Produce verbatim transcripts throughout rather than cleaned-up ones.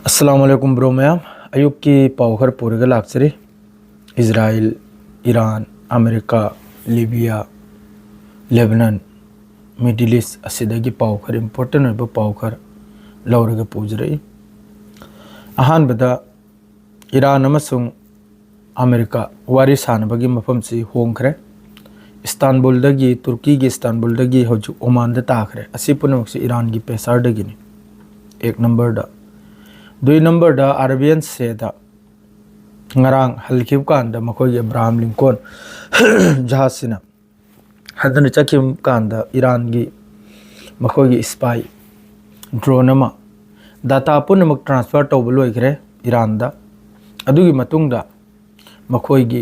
ꯑꯁꯂꯥꯃꯨ ꯑꯂꯥꯏꯀꯨꯝ bro ꯃꯌꯥꯝ꯫ ꯑꯌꯨꯛꯀꯤ ꯄꯥꯎ ꯈꯔ ꯄꯨꯔꯒ ꯂꯥꯛꯆꯔꯤ꯫ ꯏꯖꯔꯥꯏꯜ, ꯏꯔꯥꯟ, ꯑꯃꯦꯔꯤꯀꯥ, ꯂꯤꯕꯤꯌꯥ, ꯂꯦꯕꯅꯟ, ꯃꯤꯗꯜ ꯏꯁ ꯑꯁꯤꯗꯒꯤ ꯄꯥꯎ ꯈꯔ, ꯏꯝꯄꯣꯔꯇꯦꯟ ꯑꯣꯏꯕ ꯄꯥꯎ ꯈꯔ ꯂꯧꯔꯒ ꯄꯨꯖꯔꯛꯏ꯫ ꯑꯍꯥꯟꯕꯗ, ꯏꯔꯥꯟ ꯑꯃꯁꯨꯡ ꯑꯃꯦꯔꯤꯀꯥ ꯋꯥꯔꯤ ꯁꯥꯟꯅꯕꯒꯤ ꯃꯐꯝꯁꯤ ꯍꯣꯡꯈ꯭ꯔꯦ꯫ ꯏꯁꯇꯥꯟꯕꯨꯜꯗꯒꯤ, ꯇꯨꯔꯀꯤꯒꯤ ꯏꯁꯇꯥꯟꯕꯨꯜꯗꯒꯤ ꯍꯧꯖꯤꯛ ꯑꯣꯃꯥꯟꯗ ꯇꯥꯈ꯭ꯔꯦ꯫ ꯑꯁꯤ ꯄꯨꯝꯅꯃꯛꯁꯤ ꯏꯔꯥꯟꯒꯤ ꯄ꯭ꯔꯦꯁꯔꯗꯒꯤꯅꯤ꯫ ꯑꯦꯛ ꯅꯝꯕꯔꯗ꯫ ꯗꯨꯏ ꯅꯝꯕꯔꯗ, ꯑꯔꯥꯕꯤꯌꯥꯟ ꯁꯦꯗ ꯉꯔꯥꯡ ꯍꯜꯈꯤꯕ ꯀꯥꯟꯗ ꯃꯈꯣꯏꯒꯤ ꯑꯕ꯭ꯔꯥꯍꯥꯝ ꯂꯤꯡꯀꯣꯟ ꯖꯍꯥꯖꯁꯤꯅ ꯍꯟꯗꯨꯅ ꯆꯠꯈꯤꯕ ꯀꯥꯟꯗ ꯏꯔꯥꯟꯒꯤ ꯃꯈꯣꯏꯒꯤ ꯏꯁꯄꯥꯏ ꯗ꯭ꯔꯣꯟ ꯑꯃ ꯗꯥꯇꯥ ꯄꯨꯝꯅꯃꯛ ꯇ꯭ꯔꯥꯟꯁꯐꯔ ꯇꯧꯕ ꯂꯣꯏꯈ꯭ꯔꯦ ꯏꯔꯥꯟꯗ꯫ ꯑꯗꯨꯒꯤ ꯃꯇꯨꯡꯗ ꯃꯈꯣꯏꯒꯤ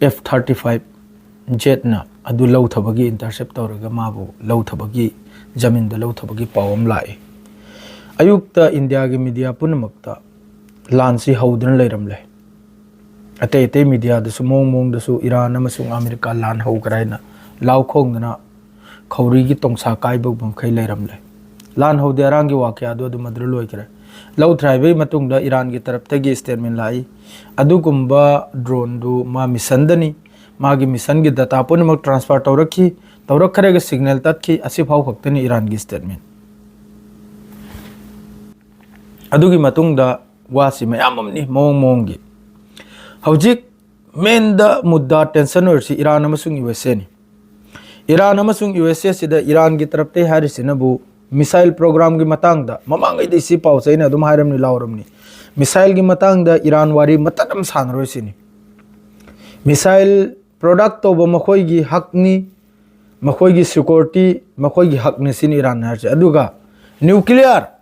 ꯑꯦꯐ ꯊꯥꯔꯇꯤ ꯐꯥꯏꯚ ꯖꯦꯠꯅ ꯑꯗꯨ ꯂꯧꯊꯕꯒꯤ, ꯏꯟꯇꯔꯁꯦꯞ ꯇꯧꯔꯒ ꯃꯥꯕꯨ ꯂꯧꯊꯕꯒꯤ, ꯖꯃꯤꯟꯗ ꯂꯧꯊꯕꯒꯤ ꯄꯥꯎ ꯑꯃ ꯂꯥꯛꯏ꯫ ꯑꯌꯨꯛꯇ ꯏꯟꯗꯤꯌꯥꯒꯤ ꯃꯤꯗꯤꯌꯥ ꯄꯨꯝꯅꯃꯛꯇ ꯂꯥꯟꯁꯤ ꯍꯧꯗꯨꯅ ꯂꯩꯔꯝꯂꯦ꯫ ꯑꯇꯩ ꯑꯇꯩ ꯃꯤꯗꯤꯌꯥꯗꯁꯨ ꯃꯑꯣꯡ ꯃꯑꯣꯡꯗꯁꯨ ꯏꯔꯥꯟ ꯑꯃꯁꯨꯡ ꯑꯃꯦꯔꯤꯀꯥ ꯂꯥꯟ ꯍꯧꯈ꯭ꯔꯦ ꯍꯥꯏꯅ ꯂꯥꯎ ꯈꯣꯡꯗꯅ ꯈꯧꯔꯤꯒꯤ ꯇꯣꯡꯁꯥ ꯀꯥꯏꯕ ꯃꯈꯩ ꯂꯩꯔꯝꯂꯦ꯫ ꯂꯥꯟ ꯍꯧꯗꯦ ꯑꯔꯥꯡꯒꯤ ꯋꯥꯀꯌꯥꯗꯨ ꯑꯗꯨꯝ ꯑꯗꯨꯗ ꯂꯣꯏꯈ꯭ꯔꯦ꯫ ꯂꯧꯊ꯭ꯔꯦ ꯍꯥꯏꯕꯒꯤ ꯃꯇꯨꯡꯗ ꯏꯔꯥꯟꯒꯤ ꯇꯔꯞꯇꯒꯤ ꯁ꯭ꯇꯦꯠꯃꯦꯟ ꯂꯥꯛꯏ꯫ ꯑꯗꯨꯒꯨꯝꯕ ꯗ꯭ꯔꯣꯟꯗꯨ ꯃꯥ ꯃꯤꯁꯟꯗꯅꯤ, ꯃꯥꯒꯤ ꯃꯤꯁꯟꯒꯤ ꯗꯇꯥ ꯄꯨꯝꯅꯃꯛ ꯇ꯭ꯔꯥꯟꯁꯐꯔ ꯇꯧꯔꯛꯈꯤ, ꯇꯧꯔꯛꯈ꯭ꯔꯦꯒ ꯁꯤꯒꯅꯦꯜ ꯇꯠꯈꯤ꯫ ꯑꯁꯤꯐꯥꯎ ꯈꯛꯇꯅꯤ ꯏꯔꯥꯟꯒꯤ ꯁ꯭ꯇꯦꯠꯃꯦꯟ꯫ ꯑꯗꯨꯒꯤ ꯃꯇꯨꯡꯗ ꯋꯥꯁꯤ ꯃꯌꯥꯝ ꯑꯃꯅꯤ, ꯃꯑꯣꯡ ꯃꯑꯣꯡꯒꯤ꯫ ꯍꯧꯖꯤꯛ ꯃꯦꯟꯗ ꯃꯨꯗꯥ ꯇꯦꯟꯁꯟ ꯑꯣꯏꯔꯤꯁꯤ ꯏꯔꯥꯟ ꯑꯃꯁꯨꯡ ꯌꯨ ꯑꯦꯁ ꯑꯦꯅꯤ꯫ ꯏꯔꯥꯟ ꯑꯃꯁꯨꯡ ꯌꯨ ꯑꯦꯁ ꯑꯦ ꯁꯤꯗ ꯏꯔꯥꯟꯒꯤ ꯇꯔꯞꯇꯩ ꯍꯥꯏꯔꯤꯁꯤꯅꯕꯨ ꯃꯤꯁꯥꯏꯜ ꯄ꯭ꯔꯣꯒ꯭ꯔꯥꯝꯒꯤ ꯃꯇꯥꯡꯗ, ꯃꯃꯥꯡꯉꯩꯗ ꯁꯤ ꯄꯥꯎꯁꯦ ꯑꯩꯅ ꯑꯗꯨꯝ ꯍꯥꯏꯔꯝꯅꯤ, ꯂꯥꯎꯔꯝꯅꯤ, ꯃꯤꯁꯥꯏꯜꯒꯤ ꯃꯇꯥꯡꯗ ꯏꯔꯥꯟ ꯋꯥꯔꯤ ꯃꯇꯠ ꯑꯃ ꯁꯥꯟꯅꯔꯣꯏ ꯁꯤꯅꯤ꯫ ꯃꯤꯁꯥꯏꯜ ꯄ꯭ꯔꯣꯗꯛ ꯇꯧꯕ ꯃꯈꯣꯏꯒꯤ ꯍꯛꯅꯤ, ꯃꯈꯣꯏꯒꯤ ꯁꯤꯀ꯭ꯌꯨꯔꯤꯇꯤ ꯃꯈꯣꯏꯒꯤ ꯍꯛꯅꯤ ꯁꯤꯅꯤ ꯏꯔꯥꯟꯅ ꯍꯥꯏꯔꯤꯁꯦ꯫ ꯑꯗꯨꯒ ꯅ꯭ꯌꯨꯀ꯭ꯂꯤꯌꯔ,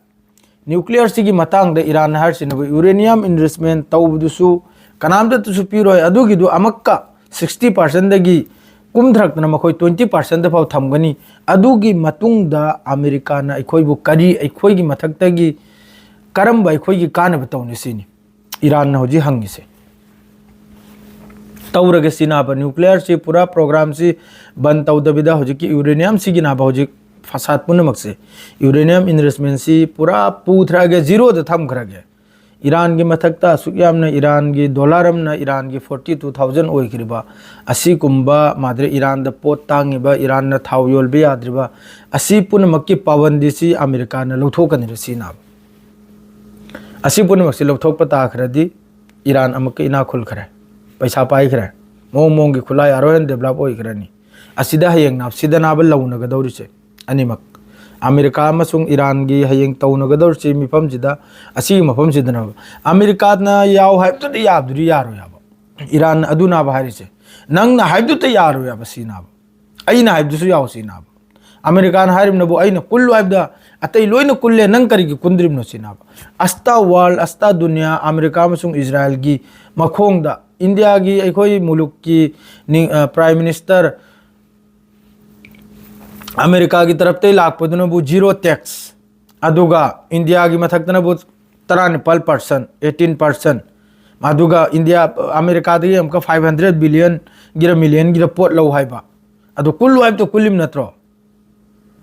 ꯅ꯭ꯌꯨꯀ꯭ꯂꯤꯌꯔꯁꯤꯒꯤ ꯃꯇꯥꯡꯗ ꯏꯔꯥꯟꯅ ꯍꯥꯏꯔꯤꯁꯤꯅꯕꯨ ꯌꯨꯔꯦꯅꯤꯌꯝ ꯏꯟꯔꯤꯆꯃꯦꯟ ꯇꯧꯕꯗꯨꯁꯨ ꯀꯅꯥꯝꯇꯇꯁꯨ ꯄꯤꯔꯣꯏ, ꯑꯗꯨꯒꯤꯗꯨ ꯑꯃꯛꯀ ꯁꯤꯛꯁꯇꯤ ꯄꯥꯔꯁꯦꯟꯗꯒꯤ ꯀꯨꯝꯊꯔꯛꯇꯅ ꯃꯈꯣꯏ ꯇ꯭ꯋꯦꯟꯇꯤ ꯄꯥꯔꯁꯦꯟꯗ ꯐꯥꯎ ꯊꯝꯒꯅꯤ꯫ ꯑꯗꯨꯒꯤ ꯃꯇꯨꯡꯗ ꯑꯃꯦꯔꯤꯀꯥꯅ ꯑꯩꯈꯣꯏꯕꯨ ꯀꯔꯤ, ꯑꯩꯈꯣꯏꯒꯤ ꯃꯊꯛꯇꯒꯤ ꯀꯔꯝꯕ ꯑꯩꯈꯣꯏꯒꯤ ꯀꯥꯟꯅꯕ ꯇꯧꯅꯤ ꯁꯤꯅꯤ ꯏꯔꯥꯟꯅ ꯍꯧꯖꯤꯛ ꯍꯪꯉꯤꯁꯦ꯫ ꯇꯧꯔꯒ ꯁꯤꯅꯕ ꯅ꯭ꯌꯨꯀ꯭ꯂꯤꯌꯔꯁꯤ ꯄꯨꯔꯥ ꯄ꯭ꯔꯣꯒ꯭ꯔꯥꯝꯁꯤ ꯕꯟ ꯇꯧꯗꯕꯤꯗ ꯍꯧꯖꯤꯛꯀꯤ ꯌꯨꯔꯦꯅꯤꯌꯝꯁꯤꯒꯤꯅꯕ ꯍꯧꯖꯤꯛ ꯐꯁꯥꯗ ꯄꯨꯝꯅꯃꯛꯁꯦ, uranium enrichmentꯁꯤ ꯄꯨꯔꯥ ꯄꯨꯊꯔꯛꯑꯒꯦ, ꯖꯤꯔꯣꯗ ꯊꯝꯈ꯭ꯔꯒꯦ꯫ ꯏꯔꯥꯟꯒꯤ ꯃꯊꯛꯇ ꯑꯁꯨꯛ ꯌꯥꯝꯅ ꯏꯔꯥꯟꯒꯤ ꯗꯣꯂꯔ ꯑꯃꯅ ꯏꯔꯥꯟꯒꯤ forty two thousand ꯑꯣꯏꯈ꯭ꯔꯤꯕ, ꯑꯁꯤꯒꯨꯝꯕ ꯃꯥꯗ꯭ꯔꯦ ꯏꯔꯥꯟꯗ ꯄꯣꯠ ꯇꯥꯡꯉꯤꯕ, ꯏꯔꯥꯟꯅ ꯊꯥꯎ ꯌꯣꯟꯕ ꯌꯥꯗ꯭ꯔꯤꯕ, ꯑꯁꯤ ꯄꯨꯝꯅꯃꯛꯀꯤ ꯄꯥꯕꯟꯗꯤꯁꯤ ꯑꯃꯦꯔꯤꯀꯥꯅ ꯂꯧꯊꯣꯛꯀꯅꯤꯔ ꯁꯤꯅꯥꯕ? ꯑꯁꯤ ꯄꯨꯝꯅꯃꯛꯁꯤ ꯂꯧꯊꯣꯛꯄ ꯇꯥꯈ꯭ꯔꯗꯤ ꯏꯔꯥꯟ ꯑꯃꯨꯛꯀ ꯏꯅꯥꯛ ꯈꯨꯜꯈ꯭ꯔꯦ, ꯄꯩꯁꯥ ꯄꯥꯏꯈ꯭ꯔꯦ, ꯃꯑꯣꯡ ꯃꯑꯣꯡꯒꯤ ꯈꯨꯠꯂꯥꯏ ꯑꯔꯣꯏ ꯍꯦꯟ develop ꯑꯣꯏꯈ꯭ꯔꯅꯤ꯫ ꯑꯁꯤꯗ ꯍꯌꯦꯡ ꯅꯥꯞ-, ꯁꯤꯗ ꯅꯥꯕ ꯂꯧꯅꯒꯗꯧꯔꯤꯁꯦ ꯑꯅꯤꯃꯛ, ꯑꯃꯦꯔꯤꯀꯥ ꯑꯃꯁꯨꯡ ꯏꯔꯥꯟꯒꯤ ꯍꯌꯦꯡ ꯇꯧꯅꯒꯗꯧꯔꯤꯁꯤ ꯃꯤꯐꯝꯁꯤꯗ, ꯑꯁꯤꯒꯤ ꯃꯐꯝꯁꯤꯗꯅꯦꯕ꯫ ꯑꯃꯦꯔꯤꯀꯥꯅ ꯌꯥꯎ ꯍꯥꯏꯕꯗꯨꯗꯤ ꯌꯥꯕꯗꯨꯗꯤ ꯌꯥꯔꯣꯏ ꯍꯥꯏꯕ꯫ ꯏꯔꯥꯟ ꯑꯗꯨꯅꯥꯕ ꯍꯥꯏꯔꯤꯁꯦ, ꯅꯪꯅ ꯍꯥꯏꯕꯗꯨꯇ ꯌꯥꯔꯣꯏ ꯍꯥꯏꯕ ꯁꯤꯅꯥꯕ, ꯑꯩꯅ ꯍꯥꯏꯕꯗꯨꯁꯨ ꯌꯥꯎ ꯁꯤꯅꯥꯕ꯫ ꯑꯃꯦꯔꯤꯀꯥꯅ ꯍꯥꯏꯔꯤꯕꯅꯕꯨ ꯑꯩꯅ ꯀꯨꯜꯂꯨ ꯍꯥꯏꯕꯗ ꯑꯇꯩ ꯂꯣꯏꯅ ꯀꯨꯜꯂꯦ, ꯅꯪ ꯀꯔꯤꯒꯤ ꯀꯨꯟꯗ꯭ꯔꯤꯕꯅꯣ ꯁꯤꯅꯥꯕ꯫ ꯑꯁꯇꯥ ꯋꯥꯔꯜ, ꯑꯁꯇꯥ ꯗꯨꯅꯤꯌꯥ, ꯑꯃꯦꯔꯤꯀꯥ ꯑꯃꯁꯨꯡ ꯏꯖꯔꯥꯏꯜꯒꯤ ꯃꯈꯣꯡꯗ, ꯏꯟꯗꯤꯌꯥꯒꯤ ꯑꯩꯈꯣꯏ ꯃꯨꯂꯨꯛꯀꯤ ꯅꯤꯡ-, ꯑ, ꯄ꯭ꯔꯥꯏꯝ ꯃꯤꯅꯤꯁꯇꯔ ꯑꯃꯦꯔꯤꯀꯥꯒꯤ ꯇꯔꯞꯇꯩ ꯂꯥꯛꯄꯗꯨꯅꯕꯨ ꯖꯤꯔꯣ ꯇꯦꯛꯁ, ꯑꯗꯨꯒ ꯏꯟꯗꯤꯌꯥꯒꯤ ꯃꯊꯛꯇꯅꯕꯨ ꯇꯔꯥꯅꯤꯄꯥꯜ percent, eighteen percent, ꯑꯗꯨꯒ ꯏꯟꯗꯤꯌꯥ, ꯑꯃꯦꯔꯤꯀꯥꯗꯒꯤ ꯑꯃꯨꯛꯀ five hundred billion Gir million Gir ꯄꯣꯠ ꯂꯧ ꯍꯥꯏꯕ꯫ ꯑꯗꯨ ꯀꯨꯜꯂꯨ ꯍꯥꯏꯕꯗꯣ ꯀꯨꯜꯂꯤꯝ ꯅꯠꯇ꯭ꯔꯣ?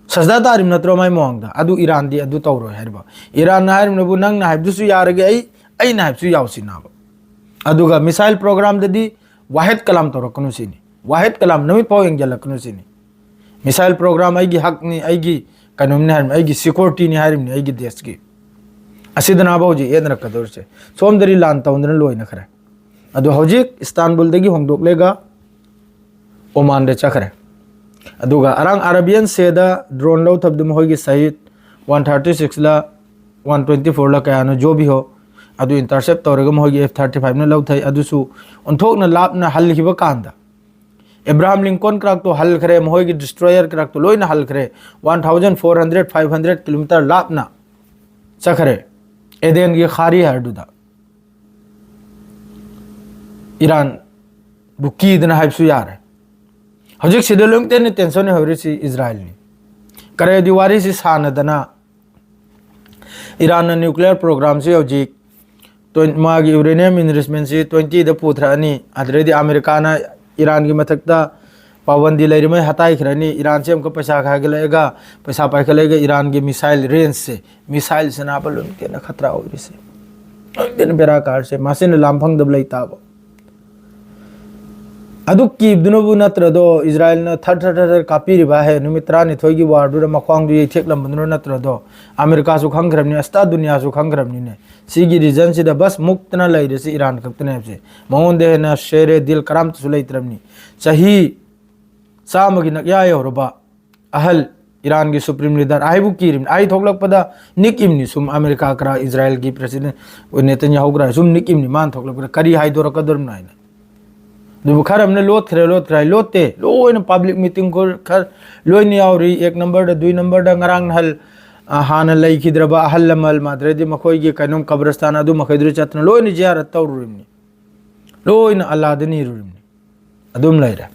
ꯁꯖꯗꯥ ꯇꯥꯔꯤꯝ ꯅꯠꯇ꯭ꯔꯣ ꯃꯥꯏ ꯃꯑꯣꯡꯗ? ꯑꯗꯨ ꯏꯔꯥꯟꯗꯤ ꯑꯗꯨ ꯇꯧꯔꯣꯏ ꯍꯥꯏꯔꯤꯕ꯫ ꯏꯔꯥꯟꯅ ꯍꯥꯏꯔꯤꯕꯅꯕꯨ, "ꯅꯪꯅ ꯍꯥꯏꯕꯗꯨꯁꯨ ꯌꯥꯔꯒꯦ ꯑꯩ, ꯑꯩꯅ ꯍꯥꯏꯕꯁꯨ ꯌꯥꯎꯁꯤꯅꯥꯕ"꯫ ꯑꯗꯨꯒ ꯃꯤꯁꯥꯏꯜ ꯄ꯭ꯔꯣꯒ꯭ꯔꯥꯝꯗꯗꯤ ꯋꯥꯍꯦꯗ ꯀꯂꯥꯝ ꯇꯧꯔꯛꯀꯅꯨ ꯁꯤꯅꯤ꯫ ꯋꯥꯍꯦꯗ ꯀꯂꯥꯝ ꯅꯨꯃꯤꯠ ꯐꯥꯎ ꯌꯦꯡꯖꯜꯂꯛꯀꯅꯨ ꯁꯤꯅꯤ꯫ ꯃꯤꯁꯥꯏꯜ ꯄ꯭ꯔꯣꯒ꯭ꯔꯥꯝ ꯑꯩꯒꯤ ꯍꯛꯅꯤ, ꯑꯩꯒꯤ ꯀꯩꯅꯣꯝꯅꯤ ꯍꯥꯏꯔꯤꯕꯅꯤ, ꯑꯩꯒꯤ ꯁꯤꯀ꯭ꯌꯨꯔꯤꯇꯤꯅꯤ ꯍꯥꯏꯔꯤꯕꯅꯤ, ꯑꯩꯒꯤ ꯗꯦꯁꯀꯤ꯫ ꯑꯁꯤꯗꯅꯥꯕ ꯍꯧꯖꯤꯛ ꯌꯦꯠꯅꯔꯛꯀꯗꯧꯔꯤꯁꯦ꯫ ꯁꯣꯝꯗꯗꯤ ꯂꯥꯟ ꯇꯧꯗꯅ ꯂꯣꯏꯅꯈ꯭ꯔꯦ꯫ ꯑꯗꯣ ꯍꯧꯖꯤꯛ ꯏꯁꯇꯥꯟꯕꯨꯜꯗꯒꯤ ꯍꯣꯡꯗꯣꯛꯂꯒ ꯑꯣꯃꯥꯟꯗ ꯆꯠꯈ꯭ꯔꯦ꯫ ꯑꯗꯨꯒ ꯑꯔꯥꯡ ꯑꯔꯥꯕꯤꯌꯟ ꯁꯦꯗ ꯗ꯭ꯔꯣꯟ ꯂꯧꯊꯕꯗ ꯃꯈꯣꯏꯒꯤ ꯁꯍꯤꯗ one thirty six ꯂ, one twenty four ꯂ ꯀꯌꯥꯅꯣ, ꯖꯣꯕꯤꯍꯣ, ꯑꯗꯨ ꯏꯟꯇꯔꯁꯦꯞ ꯇꯧꯔꯒ ꯃꯈꯣꯏꯒꯤ F thirty five ꯅ ꯂꯧꯊꯩ꯫ ꯑꯗꯨꯁꯨ ꯑꯣꯟꯊꯣꯛꯅ ꯂꯥꯞꯅ ꯍꯜꯈꯤꯕ ꯀꯥꯟꯗ ꯑꯦꯕ꯭ꯔꯥꯍꯥꯝ ꯂꯤꯡꯀꯣꯟ ꯀ꯭ꯔꯥꯛꯇꯣ ꯍꯜꯈ꯭ꯔꯦ, ꯃꯈꯣꯏꯒꯤ ꯗꯤꯁꯇ꯭ꯔꯣꯌꯔ ꯀ꯭ꯔꯥꯛꯇꯣ ꯂꯣꯏꯅ ꯍꯜꯈ꯭ꯔꯦ꯫ One thousand four hundred, five hundred kilometer ꯂꯥꯞꯅ ꯆꯠꯈ꯭ꯔꯦ, ꯑꯦꯗꯦꯟꯒꯤ ꯈꯥꯔꯤ ꯍꯥꯏꯔꯗꯨꯗ꯫ ꯏꯔꯥꯟꯕꯨ ꯀꯤꯗꯅ ꯍꯥꯏꯕꯁꯨ ꯌꯥꯔꯦ꯫ ꯍꯧꯖꯤꯛ ꯁꯤꯗ ꯂꯣꯏꯅ ꯇꯦꯟꯅ ꯇꯦꯟꯁꯟ ꯑꯣꯏꯍꯧꯔꯤꯁꯤ ꯏꯖꯔꯥꯏꯜꯅꯤ꯫ ꯀꯔꯦꯗꯤ ꯋꯥꯔꯤꯁꯤ ꯁꯥꯟꯅꯗꯅ ꯏꯔꯥꯟꯅ ꯅ꯭ꯌꯨꯀ꯭ꯂꯤꯌꯔ ꯄ꯭ꯔꯣꯒ꯭ꯔꯥꯝꯁꯤ ꯍꯧꯖꯤꯛ ꯇ꯭ꯋꯦꯟ-, ꯃꯥꯒꯤ ꯌꯨꯔꯦꯅꯤꯌꯝ ꯏꯟꯔꯤꯆꯃꯦꯟꯁꯤ twenty ꯗ ꯄꯨꯊꯔꯛꯑꯅꯤ꯫ ꯑꯗꯨꯗꯩꯗꯤ ꯑꯃꯦꯔꯤꯀꯥꯅ ꯏꯔꯥꯟꯒꯤ ꯃꯊꯛꯇ ꯄꯥꯕꯟꯗꯤ ꯂꯩꯔꯤꯉꯩ ꯍꯥꯏꯈ꯭ꯔꯅꯤ, ꯏꯔꯥꯟꯁꯦ ꯑꯃꯨꯛꯀ ꯄꯩꯁꯥ ꯈꯥꯏꯒꯠꯂꯛꯑꯒ, ꯄꯩꯁꯥ ꯄꯥꯏꯈꯠꯂꯛꯑꯒ ꯏꯔꯥꯟꯒꯤ ꯃꯤꯁꯥꯏꯜ ꯔꯦꯟꯖꯁꯦ, ꯃꯤꯁꯥꯏꯜꯁꯤꯅꯕ ꯂꯣꯏꯅ ꯈꯇ꯭ꯔꯥ ꯑꯣꯏꯔꯤꯁꯦ, ꯂꯣꯏꯅ ꯕꯦꯔꯥ ꯀꯥꯔꯁꯦ, ꯃꯁꯤꯅ ꯂꯥꯝ ꯐꯪꯗꯕ ꯂꯩꯇꯥꯕ꯫ ꯑꯗꯨ ꯀꯤꯕꯗꯨꯅꯕꯨ ꯅꯠꯇ꯭ꯔꯗꯣ ꯏꯁꯔꯥꯌꯦꯜꯅ ꯊꯔ ꯊꯔ ꯊꯔ ꯊꯔ ꯀꯥꯞꯄꯤꯔꯤꯕ ꯍꯥꯏ, ꯅꯨꯃꯤꯠ ꯇꯔꯥꯅꯤꯊꯣꯏꯒꯤ ꯋꯥꯔꯗꯨꯗ ꯃꯈ꯭ꯋꯥꯡꯗꯨ ꯌꯩꯊꯦꯛꯂꯝꯕꯗꯨꯅ ꯅꯠꯇ꯭ꯔꯗꯣ? ꯑꯃꯦꯔꯤꯀꯥꯁꯨ ꯈꯪꯈ꯭ꯔꯕꯅꯤ, ꯑꯁꯇꯥ ꯗꯨꯅꯤꯌꯥꯁꯨ ꯈꯪꯈ꯭ꯔꯕꯅꯤꯅꯦ꯫ ꯁꯤꯒꯤ ꯔꯤꯖꯟꯁꯤꯗ ꯕꯁ ꯃꯨꯛꯇꯅ ꯂꯩꯔꯤꯁꯤ ꯏꯔꯥꯟ ꯈꯛꯇꯅꯦ ꯍꯥꯏꯕꯁꯦ꯫ ꯃꯉꯣꯟꯗ ꯍꯦꯟꯅ ꯁꯦꯔꯦ ꯗꯤꯜ ꯀꯔꯥꯝꯇꯁꯨ ꯂꯩꯇ꯭ꯔꯕꯅꯤ꯫ ꯆꯍꯤ ꯆꯥꯝꯃꯒꯤ ꯅꯛꯌꯥ ꯌꯧꯔꯕ ꯑꯍꯜ, ꯏꯔꯥꯟꯒꯤ ꯁꯨꯄ꯭ꯔꯤꯝ ꯂꯤꯗꯔ ꯑꯩꯕꯨ ꯀꯤꯔꯤꯕꯅꯤ꯫ ꯑꯩ ꯊꯣꯛꯂꯛꯄꯗ ꯅꯤꯛꯏꯝꯅꯤ, ꯁꯨꯝ ꯑꯃꯦꯔꯤꯀꯥ ꯈꯔ ꯏꯁꯔꯥꯌꯦꯜꯒꯤ ꯄ꯭ꯔꯦꯁꯤꯗꯦꯟ ꯅꯦꯇꯟꯌꯥꯍꯨ ꯈꯔ ꯁꯨꯝ ꯅꯤꯛꯏꯝꯅꯤ, ꯃꯥꯅ ꯊꯣꯛꯂꯛꯄꯗ ꯀꯔꯤ ꯍꯥꯏꯗꯣꯔꯛꯀꯗꯧꯔꯤꯕꯅꯣ ꯍꯥꯏꯅ꯫ ꯑꯗꯨꯕꯨ ꯈꯔ ꯑꯃꯅ ꯂꯣꯠꯈ꯭ꯔꯦ, ꯂꯣꯠꯈ꯭ꯔꯦ ꯍꯥꯏ ꯂꯣꯠꯇꯦ, ꯂꯣꯏꯅ ꯄꯕ꯭ꯂꯤꯛ ꯃꯤꯇꯤꯡ ꯈꯔ ꯂꯣꯏꯅ ꯌꯥꯎꯔꯤ꯫ ꯑꯦꯛ ꯅꯝꯕꯔꯗ, ꯗꯨꯏ ꯅꯝꯕꯔꯗ ꯉꯔꯥꯡ ꯅꯍꯥꯟ, ꯑ, ꯍꯥꯟꯅ ꯂꯩꯈꯤꯗ꯭ꯔꯕ ꯑꯍꯜ ꯂꯃꯟ, ꯑꯗꯨꯗꯩꯗꯤ ꯃꯈꯣꯏꯒꯤ ꯀꯩꯅꯣꯝ ꯀꯕꯔꯁꯇꯥꯟ ꯑꯗꯨ ꯃꯈꯩꯗꯨꯗ ꯆꯠꯇꯅ ꯂꯣꯏꯅ ꯖꯤꯌꯥꯔꯠ ꯇꯧꯔꯨꯔꯤꯕꯅꯤ, ꯂꯣꯏꯅ ꯑꯜꯂꯥꯗ ꯅꯤꯔꯨꯔꯤꯕꯅꯤ꯫ ꯑꯗꯨꯝ ꯂꯩꯔꯦ꯫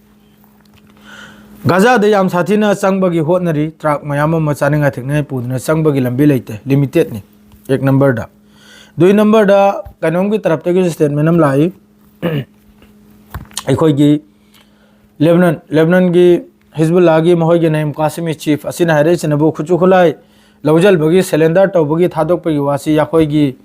ꯒꯥꯖꯥꯗ ꯌꯥꯝ ꯁꯥꯊꯤꯅ ꯆꯪꯕꯒꯤ ꯍꯣꯠꯅꯔꯤ, ꯇ꯭ꯔꯛ ꯃꯌꯥꯝ ꯑꯃ ꯆꯥꯅꯤꯡꯉꯥꯏ ꯊꯛꯅꯤꯡꯉꯥꯏ ꯄꯨꯗꯨꯅ ꯆꯪꯕꯒꯤ ꯂꯝꯕꯤ ꯂꯩꯇꯦ, ꯂꯤꯃꯤꯇꯦꯠꯅꯤ꯫ ꯑꯦꯛ ꯅꯝꯕꯔꯗ, ꯗꯨꯏ ꯅꯝꯕꯔꯗ ꯀꯩꯅꯣꯝꯒꯤ ꯇꯔꯞꯇꯒꯤꯁꯨ ꯁ꯭ꯇꯦꯠꯃꯦꯟ ꯑꯃ ꯂꯥꯛꯏ꯫ ꯑꯩꯈꯣꯏꯒꯤ ꯂꯦꯕꯅꯟ, ꯂꯦꯕꯅꯟꯒꯤ ꯍꯤꯖꯕꯨꯜꯂꯥꯒꯤ ꯃꯈꯣꯏꯒꯤ ꯅꯌꯤꯝ ꯀꯥꯁꯤꯃꯤ ꯆꯤꯐ ꯑꯁꯤꯅ ꯍꯥꯏꯔꯛꯏꯁꯤꯅꯕꯨ ꯈꯨꯠꯁꯨ ꯈꯨꯠꯂꯥꯏ ꯂꯧꯁꯤꯜꯕꯒꯤ, ꯁꯦꯂꯦꯟꯗꯔ ꯇꯧꯕꯒꯤ, ꯊꯥꯗꯣꯛꯄꯒꯤ ꯋꯥꯁꯤ ꯑꯩꯈꯣꯏꯒꯤ,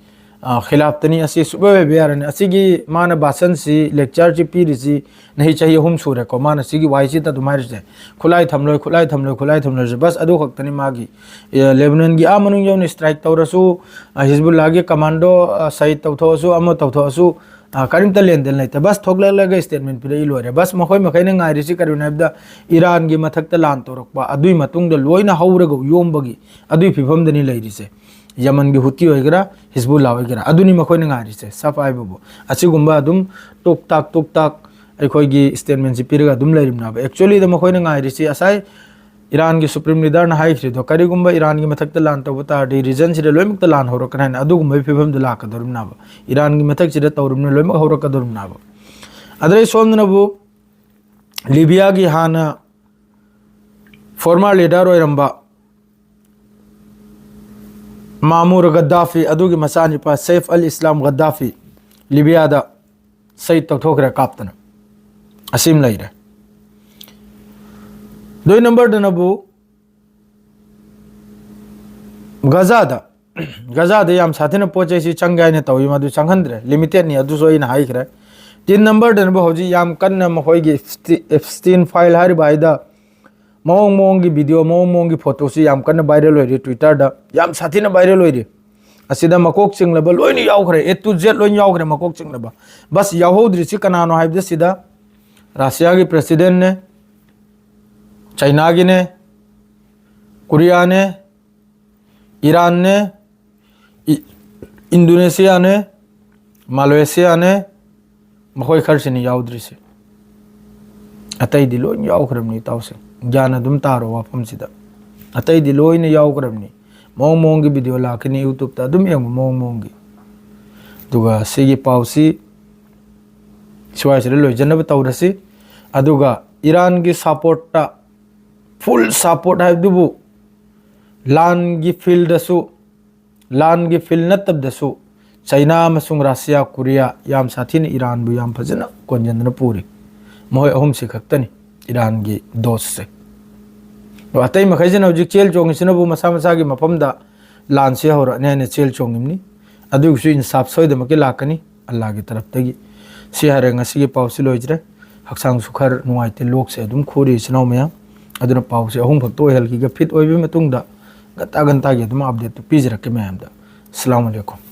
ꯑ, ꯈꯤꯂꯥꯐꯇꯅꯤ꯫ ꯑꯁꯤ ꯁꯨꯛꯑꯣꯏ ꯑꯣꯏꯕ ꯌꯥꯔꯅꯤ꯫ ꯑꯁꯤꯒꯤ ꯃꯥꯅ ꯚꯥꯁꯟꯁꯤ, ꯂꯦꯛꯆꯔꯁꯤ ꯄꯤꯔꯤꯁꯤ ꯅꯍꯤ ꯆꯍꯤ ꯑꯍꯨꯝ ꯁꯨꯔꯦꯀꯣ꯫ ꯃꯥꯅ ꯁꯤꯒꯤ ꯋꯥꯍꯩꯁꯤꯗ ꯑꯗꯨꯝ ꯍꯥꯏꯔꯤꯁꯦ, "ꯈꯨꯠꯂꯥꯏ ꯊꯝꯂꯣꯏ, ꯈꯨꯠꯂꯥꯏ ꯊꯝꯂꯣꯏ, ꯈꯨꯠꯂꯥꯏ ꯊꯝꯂꯣꯏꯁꯦ", ꯕꯁ ꯑꯗꯨ ꯈꯛꯇꯅꯤ ꯃꯥꯒꯤ꯫ ꯑꯦ, ꯂꯦꯕꯅꯟꯒꯤ ꯑꯥ ꯃꯅꯨꯡ ꯌꯧꯅ ꯁ꯭ꯇ꯭ꯔꯥꯏꯛ ꯇꯧꯔꯁꯨ, ꯑ, ꯍꯤꯖꯕꯨꯜꯂꯥꯒꯤ ꯀꯃꯥꯟꯗꯣ, ꯑ, ꯁꯍꯤꯗ ꯇꯧꯊꯣꯛꯑꯁꯨ, ꯑꯃ ꯇꯧꯊꯣꯛꯑꯁꯨ, ꯑ, ꯀꯔꯤꯝꯇ ꯂꯦꯟꯗꯦꯟ ꯂꯩꯇꯦ꯫ ꯕꯁ ꯊꯣꯛꯂꯛꯂꯒ ꯁ꯭ꯇꯦꯠꯃꯦꯟ ꯄꯤꯔꯛꯏ, ꯂꯣꯏꯔꯦ꯫ ꯕꯁ ꯃꯈꯣꯏ ꯃꯈꯩꯅ ꯉꯥꯏꯔꯤꯁꯤ ꯀꯔꯤꯅꯣ ꯍꯥꯏꯕꯗ, ꯏꯔꯥꯟꯒꯤ ꯃꯊꯛꯇ ꯂꯥꯟ ꯇꯧꯔꯛꯄ, ꯑꯗꯨꯏ ꯃꯇꯨꯡꯗ ꯂꯣꯏꯅ ꯍꯧꯔꯒ ꯌꯣꯝꯕꯒꯤ ꯑꯗꯨꯏ ꯐꯤꯕꯝꯗꯅꯤ ꯂꯩꯔꯤꯁꯦ꯫ ꯌꯃꯟꯒꯤ ꯍꯨꯇꯤ ꯑꯣꯏꯒꯦꯔꯥ, ꯍꯤꯖꯕꯨꯜꯂꯥ ꯑꯣꯏꯒꯦꯔꯥ, ꯑꯗꯨꯅꯤ ꯃꯈꯣꯏꯅ ꯉꯥꯏꯔꯤꯁꯦ꯫ ꯁꯞ ꯍꯥꯏꯕꯕꯨ ꯑꯁꯤꯒꯨꯝꯕ ꯑꯗꯨꯝ ꯇꯨꯛ ꯇꯥꯛ, ꯇꯨꯛ ꯇꯥꯛ ꯑꯩꯈꯣꯏꯒꯤ ꯁ꯭ꯇꯦꯠꯃꯦꯟꯁꯤ ꯄꯤꯔꯒ ꯑꯗꯨꯝ ꯂꯩꯔꯤꯕꯅꯦꯕ꯫ ꯑꯦꯛꯆꯨꯋꯦꯂꯤꯗ ꯃꯈꯣꯏꯅ ꯉꯥꯏꯔꯤꯁꯤ ꯉꯁꯥꯏ ꯏꯔꯥꯟꯒꯤ ꯁꯨꯄ꯭ꯔꯤꯝ ꯂꯤꯗꯔꯅ ꯍꯥꯏꯈ꯭ꯔꯤꯗꯣ, ꯀꯔꯤꯒꯨꯝꯕ ꯏꯔꯥꯟꯒꯤ ꯃꯊꯛꯇ ꯂꯥꯟ ꯇꯧꯕ ꯇꯥꯔꯗꯤ ꯔꯤꯖꯟꯁꯤꯗ ꯂꯣꯏꯅꯃꯛꯇ ꯂꯥꯟ ꯍꯧꯔꯛꯀꯅꯤ ꯍꯥꯏꯅ ꯑꯗꯨꯒꯨꯝꯕꯒꯤ ꯐꯤꯕꯝꯗꯨ ꯂꯥꯛꯀꯗꯧꯔꯤꯕꯅꯦꯕ꯫ ꯏꯔꯥꯟꯒꯤ ꯃꯊꯛꯁꯤꯗ ꯇꯧꯔꯤꯕꯅ ꯂꯣꯏꯅꯃꯛ ꯍꯧꯔꯛꯀꯗꯧꯔꯤꯕꯅꯦꯕ꯫ ꯑꯗꯩ ꯁꯣꯝꯗꯅꯕꯨ ꯂꯤꯕꯤꯌꯥꯒꯤ ꯍꯥꯟꯅ ꯐꯣꯔꯃꯔ ꯂꯤꯗꯔ ꯑꯣꯏꯔꯝꯕ ꯃꯥꯃꯨꯔ ꯒꯗꯥꯐꯤ, ꯑꯗꯨꯒꯤ ꯃꯆꯥꯅꯤꯄꯥ ꯁꯦꯐ ꯑꯜ ꯏꯁꯂꯥꯝ ꯒꯗꯥꯐꯤ ꯂꯤꯕꯤꯌꯥꯗ ꯁꯍꯤꯗ ꯇꯧꯊꯣꯛꯈ꯭ꯔꯦ ꯀꯥꯞꯇꯅ꯫ ꯑꯁꯤꯃ ꯂꯩꯔꯦ꯫ ꯗꯣꯏ ꯅꯝꯕꯔꯗꯅꯕꯨ ꯒꯖꯥꯗ, ꯒꯖꯥꯗ ꯌꯥꯝ ꯁꯥꯊꯤꯅ ꯄꯣꯠ ꯆꯩꯁꯤ ꯆꯪꯒꯦ ꯍꯥꯏꯅ ꯇꯧꯏ, ꯃꯗꯨ ꯆꯪꯍꯟꯗ꯭ꯔꯦ, ꯂꯤꯃꯤꯇꯦꯠꯅꯤ, ꯑꯗꯨꯁꯨ ꯑꯩꯅ ꯍꯥꯏꯈ꯭ꯔꯦ꯫ ꯇꯤꯟ ꯅꯝꯕꯔꯗꯅꯕꯨ ꯍꯧꯖꯤꯛ ꯌꯥꯝ ꯀꯟꯅ ꯃꯈꯣꯏꯒꯤ ꯁ꯭ꯇꯤ-, ꯁ꯭ꯇꯤꯟ ꯐꯥꯏꯜ ꯍꯥꯏꯔꯤꯕ ꯍꯥꯏꯗ ꯃꯑꯣꯡ ꯃꯑꯣꯡꯒꯤ ꯚꯤꯗꯤꯑꯣ, ꯃꯑꯣꯡ ꯃꯑꯣꯡꯒꯤ ꯐꯣꯇꯣꯁꯤ ꯌꯥꯝ ꯀꯟꯅ ꯚꯥꯏꯔꯦꯜ ꯑꯣꯏꯔꯤ ꯇ꯭ꯋꯤꯇꯔꯗ, ꯌꯥꯝ ꯁꯥꯊꯤꯅ ꯚꯥꯏꯔꯦꯜ ꯑꯣꯏꯔꯤ꯫ ꯑꯁꯤꯗ ꯃꯀꯣꯛ ꯆꯤꯡꯂꯕ ꯂꯣꯏꯅ ꯌꯥꯎꯈ꯭ꯔꯦ, A to Z ꯂꯣꯏꯅ ꯌꯥꯎꯈ꯭ꯔꯦ ꯃꯀꯣꯛ ꯆꯤꯡꯂꯕ꯫ ꯕꯁ ꯌꯥꯎꯍꯧꯗ꯭ꯔꯤꯁꯤ ꯀꯅꯥꯅꯣ ꯍꯥꯏꯕꯗ ꯁꯤꯗ ꯔꯁꯤꯌꯥꯒꯤ ꯄ꯭ꯔꯦꯁꯤꯗꯦꯟꯠꯅꯦ, ꯆꯩꯅꯥꯒꯤꯅꯦ, ꯀꯣꯔꯤꯌꯥꯅꯦ, ꯏꯔꯥꯟꯅꯦ, ꯏ-, ꯏꯟꯗꯣꯅꯦꯁꯤꯌꯥꯅꯦ, ꯃꯥꯂꯦꯁꯤꯌꯥꯅꯦ, ꯃꯈꯣꯏ ꯈꯔꯁꯤꯅꯤ ꯌꯥꯎꯗ꯭ꯔꯤꯁꯦ꯫ ꯑꯇꯩꯗꯤ ꯂꯣꯏ ꯌꯥꯎꯈ꯭ꯔꯕꯅꯤ ꯏꯇꯥꯎꯁꯤꯡ꯫ ꯒ꯭ꯌꯥꯟ ꯑꯗꯨꯝ ꯇꯥꯔꯣ ꯋꯥꯐꯝꯁꯤꯗ꯫ ꯑꯇꯩꯗꯤ ꯂꯣꯏꯅ ꯌꯥꯎꯈ꯭ꯔꯕꯅꯤ꯫ ꯃꯑꯣꯡ ꯃꯑꯣꯡꯒꯤ ꯚꯤꯗꯤꯑꯣ ꯂꯥꯛꯀꯅꯤ YouTubeꯇ, ꯑꯗꯨꯝ ꯌꯦꯡꯉꯨ ꯃꯑꯣꯡ ꯃꯑꯣꯡꯒꯤ꯫ ꯑꯗꯨꯒ ꯁꯤꯒꯤ ꯄꯥꯎꯁꯤ ꯁ꯭ꯋꯥꯏꯁꯤꯗ ꯂꯣꯏꯖꯅꯕ ꯇꯧꯔꯁꯤ꯫ ꯑꯗꯨꯒ ꯏꯔꯥꯟꯒꯤ ꯁꯞꯄꯣꯔꯠꯇ, ꯐꯨꯜ ꯁꯞꯄꯣꯔꯠ ꯍꯥꯏꯕꯗꯨꯕꯨ ꯂꯥꯟꯒꯤ ꯐꯤꯜꯗꯁꯨ, ꯂꯥꯟꯒꯤ ꯐꯤꯜ ꯅꯠꯇꯕꯗꯁꯨ ꯆꯩꯅꯥ ꯑꯃꯁꯨꯡ ꯔꯁꯤꯌꯥ, ꯀꯣꯔꯤꯌꯥ ꯌꯥꯝ ꯁꯥꯊꯤꯅ ꯏꯔꯥꯟꯕꯨ ꯌꯥꯝ ꯐꯖꯅ ꯀꯣꯟꯖꯟꯗꯅ ꯄꯨꯔꯤ꯫ ꯃꯈꯣꯏ ꯑꯍꯨꯝꯁꯤ ꯈꯛꯇꯅꯤ ꯏꯔꯥꯟꯒꯤ ꯗꯣꯁꯁꯦ꯫ ꯑꯗꯣ ꯑꯇꯩ ꯃꯈꯩꯁꯤꯅ ꯍꯧꯖꯤꯛ ꯆꯦꯜ ꯆꯣꯡꯉꯤꯁꯤꯅꯕꯨ ꯃꯁꯥ ꯃꯁꯥꯒꯤ ꯃꯐꯝꯗ ꯂꯥꯟꯁꯤ ꯍꯧꯔꯛꯑꯅꯤ ꯍꯥꯏꯅ ꯆꯦꯜ ꯆꯣꯡꯉꯤꯕꯅꯤ꯫ ꯑꯗꯨꯒꯤꯁꯨ ꯏꯟꯁꯥꯞ ꯁꯣꯏꯗꯅꯃꯛꯀꯤ ꯂꯥꯛꯀꯅꯤ ꯑꯜꯂꯥꯒꯤ ꯇꯔꯞꯇꯒꯤ꯫ ꯁꯤ ꯍꯥꯏꯔꯦ, ꯉꯁꯤꯒꯤ ꯄꯥꯎꯁꯤ ꯂꯣꯏꯗ꯭ꯔꯦ꯫ ꯍꯛꯆꯥꯡꯁꯨ ꯈꯔ ꯅꯨꯡꯉꯥꯏꯇꯦ, ꯂꯣꯛꯁꯦ ꯑꯗꯨꯝ ꯈꯨꯔꯤ ꯏꯆꯤꯟ ꯏꯅꯥꯎ ꯃꯌꯥꯝ꯫ ꯑꯗꯨꯅ ꯄꯥꯎꯁꯦ ꯑꯍꯨꯝ ꯈꯛꯇ ꯑꯣꯏꯍꯜꯈꯤꯒꯦ꯫ ꯐꯤꯠ ꯑꯣꯏꯕꯒꯤ ꯃꯇꯨꯡꯗ ꯒꯟꯇꯥ ꯒꯟꯇꯥꯒꯤ ꯑꯗꯨꯝ ꯑꯞꯗꯦꯠꯇꯨ ꯄꯤꯖꯔꯛꯀꯦ ꯃꯌꯥꯝꯗ꯫ ꯑꯁꯂꯥꯃꯨ ꯑꯂꯩꯀꯨꯝ꯫